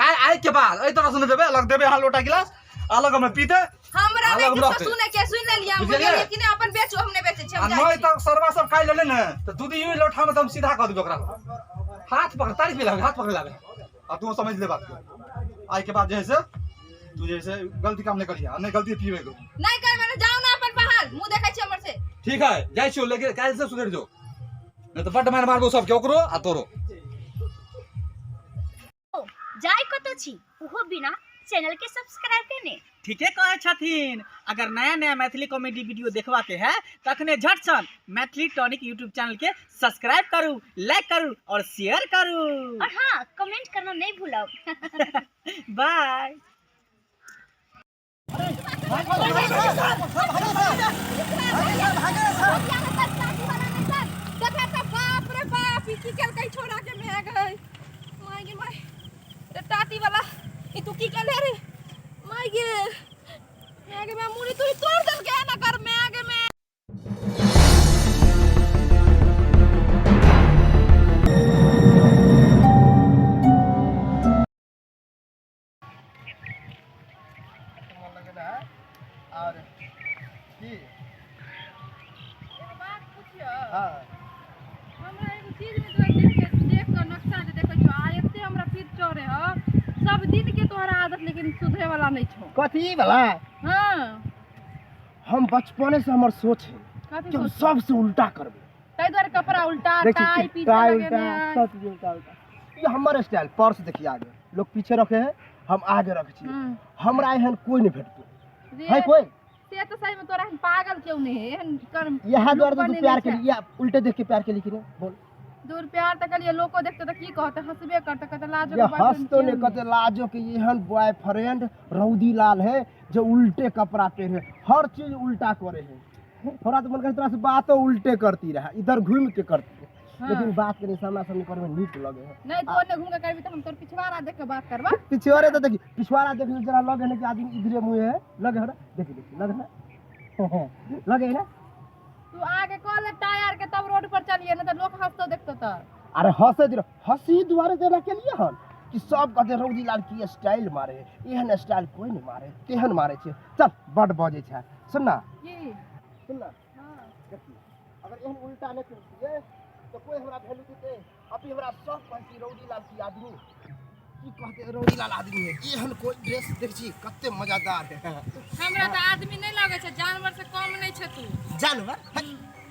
काल्हि आइ के बाद एहि तरह से नहि देबै अलग देबै अहाँ लोटा गिलास अलग हमे पीते हमरा नहि अलग किछो रहतै। सुनै के सुनि लेलियै हम बुझलियै? बुझलियै कि नहि अपन बेचू हम नहि बेचै छी आ हम जाइ नहि छी तऽ सरवा सब खाइ लेले ने तऽ दू दिन लोटा में तऽ हम सीधा कऽ देबै ओकरा हाथ पकड़ तारीख भी लागे हाथ पकड़ लागे आ तू समझ ले बात के आइ के बाद जे है से तू जे है से गलती काम नहि करिहे आ नहि गलती पीबै के नहि करबै ने जाउ ने अपन बाहर मुँह देखै छी हमर से ठीक है जाइ छियौ लेकिन काल्हि से सुधरि जो नहि तऽ बड्ड मारि मारबो सबके ओकरो आ तोरो जाय कतौ छी ओहो बिना चैनल के सब्सक्राइब केने। ठीके कहै छथिन। अगर नया नया मैथिली कॉमेडी वीडियो देखबा के है तखने झटसन मैथिली टॉनिक यूट्यूब चैनल के सब्सक्राइब करू, लाइक करू और शेयर करू। और हाँ, कमेंट करना नहीं भूलब। बाय। बाप रे बाप, ई की केलकै छोड़ा के my गई my गे my रे टाटी वाला, ई तू की केले रे my गे my गे my मुड़ी तुड़ी तोड़ देलकै ना कर my गे my. हाँ हमरा एगो चीज में तोरा देख के देख के नक्शा जे देखै छौ आ एते हमरा पीठ चढ़े ह सब दिन के तोहरा आदत लेकिन सुधरे वाला नहीं छौ। कथी वाला? हाँ हम बचपने से हमर सोच है कथी कि हम सोच? सबसे उल्टा करबे। ताहि दुआरे कपड़ा उल्टा, देखी, टाई पीछे टाई लगेने उल्टा, है। सब चीज उल्टा उल्टा। ये हमर स्टाइल। पर्स देखिए आगे लोग पीछे रखे है, हम आगे रखे छी। हमरा एहन कोई नहीं भेटतो है कोई। से तो सही में तोरा एहन पागल क्यों नहीं है एहन कर्म यहाँ लोक द्वारा तो तू बनेने प्यार छै। के लिए उल्टे देख के प्यार के लिए नहीं बोल। दूर प्यार त कलिए लोको देखते त की कहते, हंसबे करते, कहते लाजो ये के बॉयफ्रेंड हंसतो केहन नहीं कहते लाजो के एहन बॉयफ्रेंड रौदी लाल है जो उल्टे कपड़ा पहने हर चीज उल्टा करे है। थोड़ा तो मन करे तोरा से बातो उल्टे करती रहे, इधर घूम के करती है। हाँ। लेकिन बात करे सामना सामनी करे में नीक लगे है। नहीं तो ओने घूम के करबी त हम तोर पिछवाड़ा देख के बात करबा। पिछवाड़े तो देखी, पिछवाड़ा देख जरा लगे है कि आदमी इधरे मुँह है, लगे है ना, देखी देखी लगे है ना, लगे है ना। तू आगे कॉल टायर के तब रोड पर चलिए ना त लोग हंसतो देखतो त। अरे हंसे दिरो हंसी दुआरे देना के लिए हन कि सब कहते रौदी लाल की स्टाइल मारे, एहन स्टाइल कोई नहीं मारे, तेहन मारे छे। चल बड बजे छे सुन ना, की सुन ना। हां देखी अगर एहन उल्टा नहीं करतिए तो कोई हमरा वैल्यू देते। अभी हमरा सब कहती रौदी लाल की आदमी की कहते रौदी लाल आदमी है, एहन कोई ड्रेस देख छी कते मजेदार है। हमरा त आदमी नहीं लगे छे, जानवर से कम नहीं छे तू। जानवर?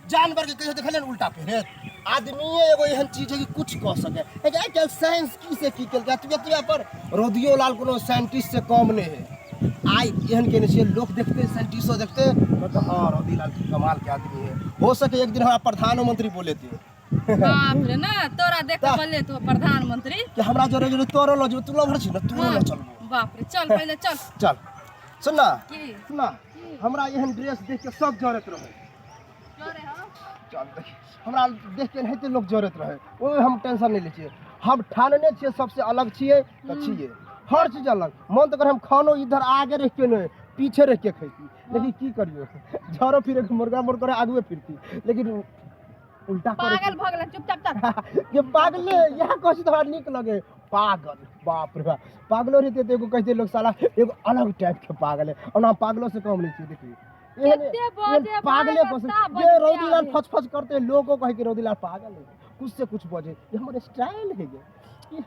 जानवर के कहियो देखले उल्टा पहिरे। आदमी एगो एहन चीज है कि कुछ कह सके। एक आइ काल्हि साइंस की से की केलकै एतबे पर रौदियो लाल कोनो साइंटिस्ट से कम नहीं है। आइ एहन केने छियै लोक देखते साइंटिस्टो देखते कहते हाँ रौदी लाल की कमाल के आदमी है, हो सके एक दिन हमरा प्रधानमंत्री बोले थे। बाप रे ना तोरा देख के बोले तू प्रधानमंत्री कि हमरा जोरे जोरे तोरो ल जेबो, तू लभर छी ना, तू ल चलबो। बाप रे चल पहिले चल चल सुन ना, की सुन ना, हमरा एहन ड्रेस देख के सब जरत रहे। जरे हो चल देख हमरा देख के एनाहिते लोग जरत रहे, ओहि हम टेंशन नहीं लै छियै। हम ठानने छियै सबसे अलग छियै तऽ छियै हर चीज अलग। मन तऽ करे हम खानो इधर आगे रख के नहीं पीछे रख के खैती, लेकिन की करियो झरो फिरे के मुर्गा मुर करे आगुए फिरती, लेकिन उल्टा करे पागल भऽ गेलै चुपचाप चल। ये पागले यहाँ कहै छी तऽ हमरा नीक लगे पागल। बाप रे बाप पागलो रहते तऽ एगो कहते लोग साला एगो अलग टाइप के पागल है, ओना हम पागलो से कम नहीं छियै। देखिए कते बजे पागले भाई पसंद बत्ता ये रौदी लाल बजे फच फच करते लोगों कहे कि रौदी लाल पागल है, कुछ से कुछ बजे, ये हमर स्टाइल है ये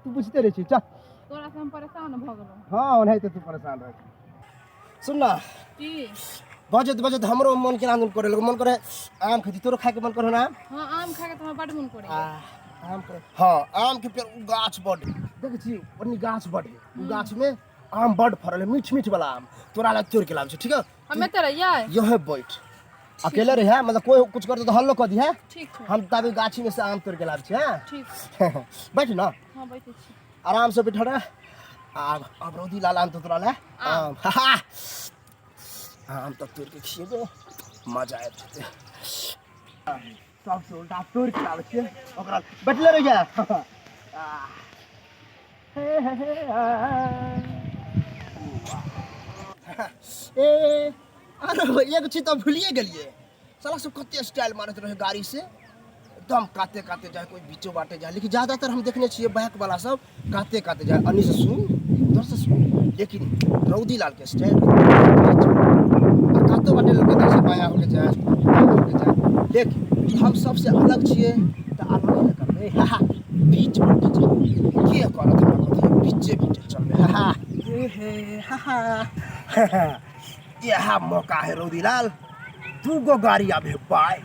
तू बुझते रहे छी। चल तोरा से हम परेशान भऽ गेलहुँ। हाँ ओनाहिते तू परेशान रह। सुन ना की बजत बजत हमरो मन के आनंद करे लगो, मन करे आम खेती, तोरो खाए के मन करे ना आम? हाँ आम खाए के त हमरा बड मन करे। आम करे हाँ आम के पेड़ उ गाछ बड देख छी, ओनी गाछ बड है, उ गाछ में आम बड फरल है, मीठ मीठ वाला आम तोरा ला तोड़ के लाब छी। ठीक है हम एते रहियै यह बैठ अकेले रहियै, मतलब कोई कुछ करते तो हल्लो कर दिहे। ठीक छै हम तभी गाछी में से आम तोड़ के लाब छी। हां ठीक बैठ ना। हां बैठै छी आराम से बैठ रह। अब रौदी लाल आम तो तोरा ला आम आम तो तोड़ के खिएबे मजा आबि जेतै। सबसे उल्टा तोड़ के लाबै छियै ओकरा बैठले रहियै। ए अरे एगो चीज तऽ भूलिए गेलियै, साला सब कते स्टाइल मारैत रहे गाड़ी से, एकदम काते काते जाए, कोई बीचो बाटे जाए, लेकिन ज़्यादातर हम देखने छियै बाइक वाला सब काते काते जाए, अन्नी से सुन उधर से सुन, लेकिन रौदी लाल के स्टाइल कातो बाटे लोग इधर से बायाँ होके जाए होके जाए, लेकिन हम सबसे अलग छियै तऽ अलग ने करबै। हा हा बीच बाटे जाए के करत हमरा कथी बीचे बीचे चलबै। हा हा हे हा हा यह मौका है रौदी लाल, दूगो गाड़ी आबे बाइक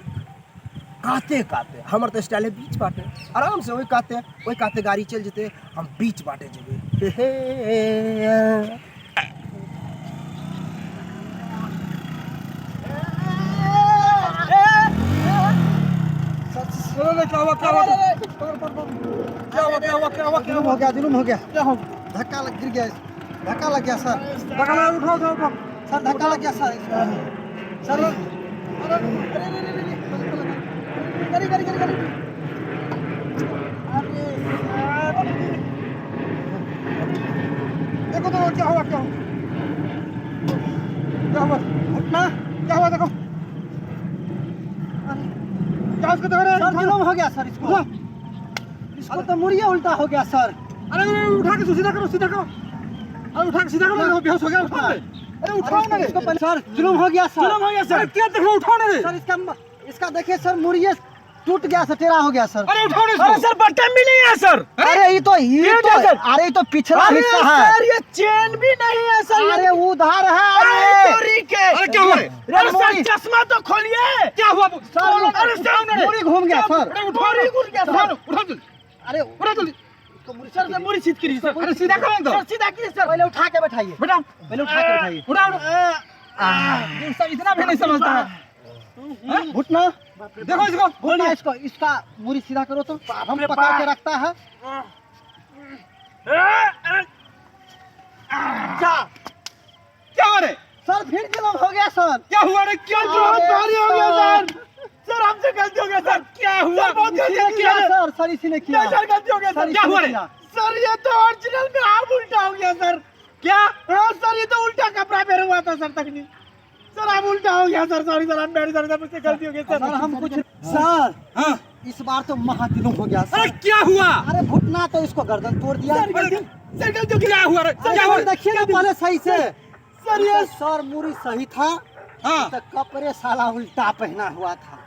काते काते, हमर तो स्टाइल है बीच बाटे, आराम से ओहि काते गाड़ी चलि जेतै, हम बीच बाटे जेबै। हे क्या हुआ क्या हुआ क्या हुआ क्या हुआ क्या हुआ जुलूम हो गया, जुलूम हो गया, क्या हो धक्का लग गिर गया, धक्का लग गया सर, धक्का लगा, उठाओ उठाओ उठाओ सर धक्का लग गया सर, सर अरे अरे अरे अरे अरे अरे अरे देखो तो क्या हुआ क्या हुआ क्या हुआ उठना क्या हुआ देखो क्या उसको देख रहे हैं? सर जुलूम हो गया सर, इसको इसको तो मुड़िया उल्टा हो गया सर। अरे उठा के सीधा करो सीधा करो, अरे उठा के सीधा करो, बेहोश हो गया, उठा। अरे उठाओ ना इसको पहले सर, जुलूम हो गया सर, जुलूम हो गया सर। अरे क्या देख रहे हो, उठाओ ना रे सर, इसका इसका देखिए सर, मुड़िए टूट गया सर, टेढ़ा हो गया सर। अरे उठाओ ना अरे इसको। सर, बटन भी नहीं है सर। अरे ये तो ये क्या तो सर? अरे ये तो पिछला अरे हिस्सा है। सर, ये चेन भी नहीं है सर। अरे उधार है। अरे अरे चोरी के। अरे क्या हुआ रे? अरे सर, मुड़ी। चश्मा तो खोलिए। क्या हुआ? सर, अरे सर, मुड़ी घूम गया सर। अरे उठाओ मुड़ी घूम गया उठाओ सर। ना, उठाओ जल्दी, अरे उठाओ जल्दी। सर, सर, मुड़ी सीध कीजिए सर। अरे सीधा करो तो। सर, सीधा कीजिए सर। पहले उठा के बैठाइए, बेटा पहले उठा के बैठाइए। उठाओ उठाओ। ये सब इतना भी नहीं समझता है। घुटना, देखो इसको। घुटना, इसको, इसका मुड़ी सीधा करो तो हम रे पकड़ बाप। के रखता है। क्या क्या हुआ रे? सर, फिर जुलम हो गया सर। क्या हुआ रे? क्यों बहुत अरे भारी हो गया सर। सर। सर, हमसे गलती हो गया सर। क्या हुआ? सर, बहुत इसी गलती ने की किया है। सर, सर इसी ने किया। नहीं सर, गलती हो गया सर। सर, क्या इसी हुआ ने रे? किया। सर, ये तो ओरिजिनल में आप उल्टा हो गया सर। क्या? हाँ सर, ये तो उल्टा कपड़ा पहना हुआ था सर तकनी। सर, आप उल्टा हो गया सर। सॉरी सर, हम सॉरी सर, मुझसे गलती हो गई सर। सर, हम कुछ सर, हाँ। इस बार तो महाजुलम हो गया अरे सर। क्या हुआ? अरे घुटना तो इसको गर्दन तोड़ दिया। सर, गलती, सर, गलती हो गई। क्या हुआ रे? अरे क्या हुआ सर, रे? देखिए ना पहले सही से सर, ये सर, मुड़ी सही था। हाँ। तो कपड़े साला उल्टा पहना हुआ था।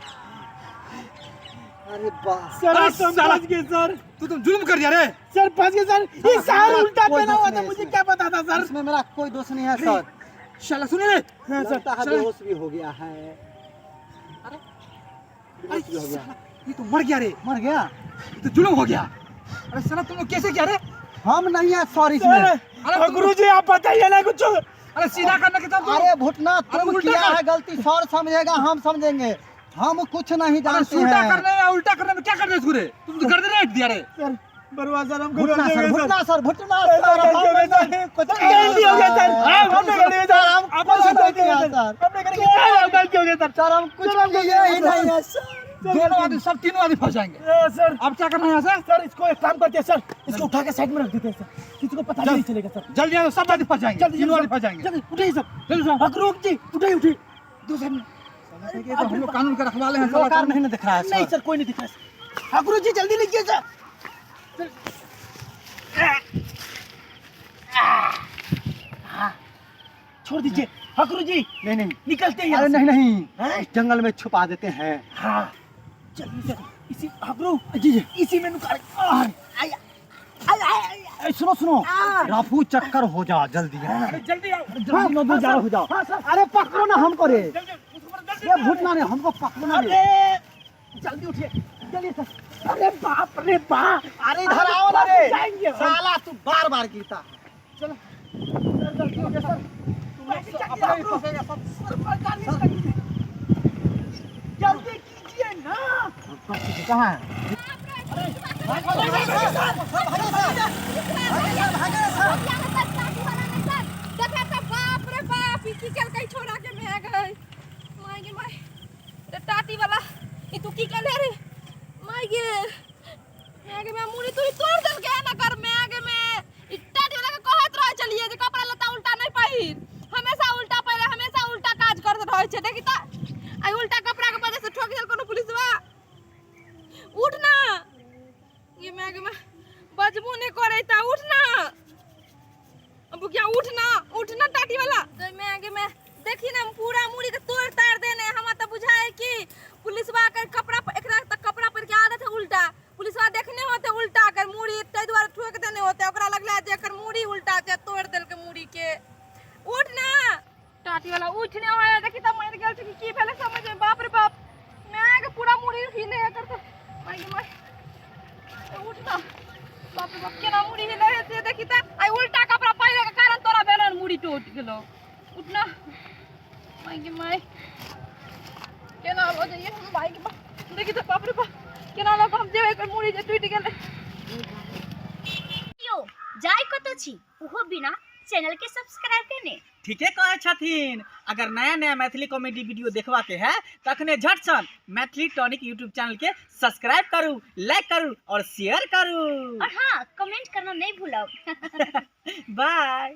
अरे वाह। सर, अरे आप तो साला। फंस गए सर। तू तुम जुल्म कर दिया रे। सर, फंस गए सर। ये सर, सार मेरा उल्टा कोई पहना दोष हुआ था, नहीं है मुझे इसमें। क्या पता था सर। इसमें मेरा कोई दोष नहीं है सर। शाला सुनो रे। हाँ सर। लगता है बेहोश भी हो गया है। अरे बेहोश भी हो गया। साला, ये तो मर गया रे। मर गया। ये तो जुल्म हो गया। अरे साला, तुम लोग कैसे किया रे? हम नहीं है सर इसमें। सर, अरे गुरु जी, आप बताइए ना कुछ। अरे सीधा करने के तब अरे भुटना, तुम उल्टा किया कर। है गलती सर समझेगा, हम समझेंगे। हम कुछ नहीं अरे जानते उल्टा हैं। करने में, उल्टा करने में क्या करने इसको रे? तुम तो गर्दन रेट दिया रे। सर, बरुआ सर, हमको घुटना गलती हो सर, गई सर। घुटना सर, घुटना सर, सर, गलती हो गई सर। गलती हो गई सर। हमने गलती हो गई सर। हम आपने कुछ गलती हो नहीं गई किया सर। सर। हमने गलती की, गलती हो गई सर। सर, हम कुछ सर, हम किए ही नहीं है सर। दोनों आदमी, सब तीनों आदमी फंस जाएंगे। ए, सर। अब क्या करना है यहाँ से? सर, इसको एक काम करते हैं सर, इसको उठा के साइड में रख देते हैं सर, किसी को पता भी नहीं चलेगा सर। जल्दी आओ, सब आदमी फंस जाएंगे। जल्दी, तीनों आदमी जल्दी, फंस जाएंगे। जल्दी उठाइए सर। जल्दी उठाओ। अखरोट जी, उठाइए, उठाइए। दो साइड में। ये तो हम लोग कानून के रखवाले हैं साला। लोकार नहीं ना दिख रहा है नहीं सर। सर, कोई नहीं दिख रहा सर। अखरोट जी, जल्दी लीजिए सर। छोड़ दीजिए अखरोट जी। नहीं नहीं, निकलते हैं अरे यहाँ से। नहीं नहीं, हैं? इस जंगल में छुपा देते हैं। हाँ, चलिए सर, इसी अखरोट जी जी, इसी में निकाल। ए, सुनो सुनो, राफू चक्कर हो जा जल्दी। अरे जल्दी आओ। जल्दी नदू जा हो जाओ। अरे पकड़ो ना हमको रे। ये भूतना ने हमको पकड़ो ना रे। अरे जल्दी उठिए, जल्दी सर। अरे बाप रे बाप। अरे इधर आओ ना रे। जाएंगे हम। साला तू बार बार गिरता है। सर, गलती हो गया सर। अपना भी फंसेगा सब। जल्दी कीजिए ना। कहाँ है? देखा तो बाप रे बाप, ई की केलकै छोड़ा के में गई। माय गे my, रे टाटी वाला, ई तू की केले रे? माय गे, मैं गे मैं मुड़ी तुड़ी तोड़ देलकै ना कर मैं गे मैं। ई टाटी वाला के कहत रहे चलिए जे कपड़ा लत्ता उल्टा नहीं पहिर, हमेशा उल्टा पहिरे, हमेशा उल्टा काज करत रहे छै। देखी त आई उल्टा कपड़ा के वजह से ठोक देल कोनो पुलिसवा। उठ ना, ये मैं गे मैं बजबो नहीं करे ता, उठ ना अब क्या, उठ ना, उठ ना टाटी वाला। तो मैं आगे मैं देखी ना, हम पूरा मुड़ी के तोड़ ताड़ देने। हमरा तो बुझाए कि पुलिसवा के कपड़ा एकरा त कपड़ा पर के आदत है उल्टा, पुलिसवा देखने होते उल्टा कर मुड़ी, ताहि दुआरे ठोक देने होते। ओकरा लगला जे एकर मुड़ी उल्टा छै, तोड़ देलकै मुड़ी के। उठ ना टाटी वाला, उठ ने होय। देखी त मरि गेल छै कि की भेलै समझ में। बाप रे बाप, मैं के पूरा मुड़ी हिले एकर त। माय गे my, उठ ना। बाप रे बाप, केना मुड़ी हिले है से देखी त। आई उल्टा कपड़ा पहिरे के कारण तोरा भेलन मुड़ी टूट गेलो। उठ ना, माय गे my, केना हो जाइए हम भाई के बाप। देखी त बाप रे बाप, केना लग हम जेबै एकर मुड़ी जे टूटि गेलै। यो जाय कतौ छी ओहो बिना चैनल के सब्सक्राइब केने। ठीके कहै छथिन। अगर नया नया मैथिली कॉमेडी वीडियो देखबा के है तखने झटसन मैथिली टॉनिक यूट्यूब चैनल के सब्सक्राइब करू, लाइक करू और शेयर करू। और हाँ, कमेंट करना नहीं भूलब। बाय।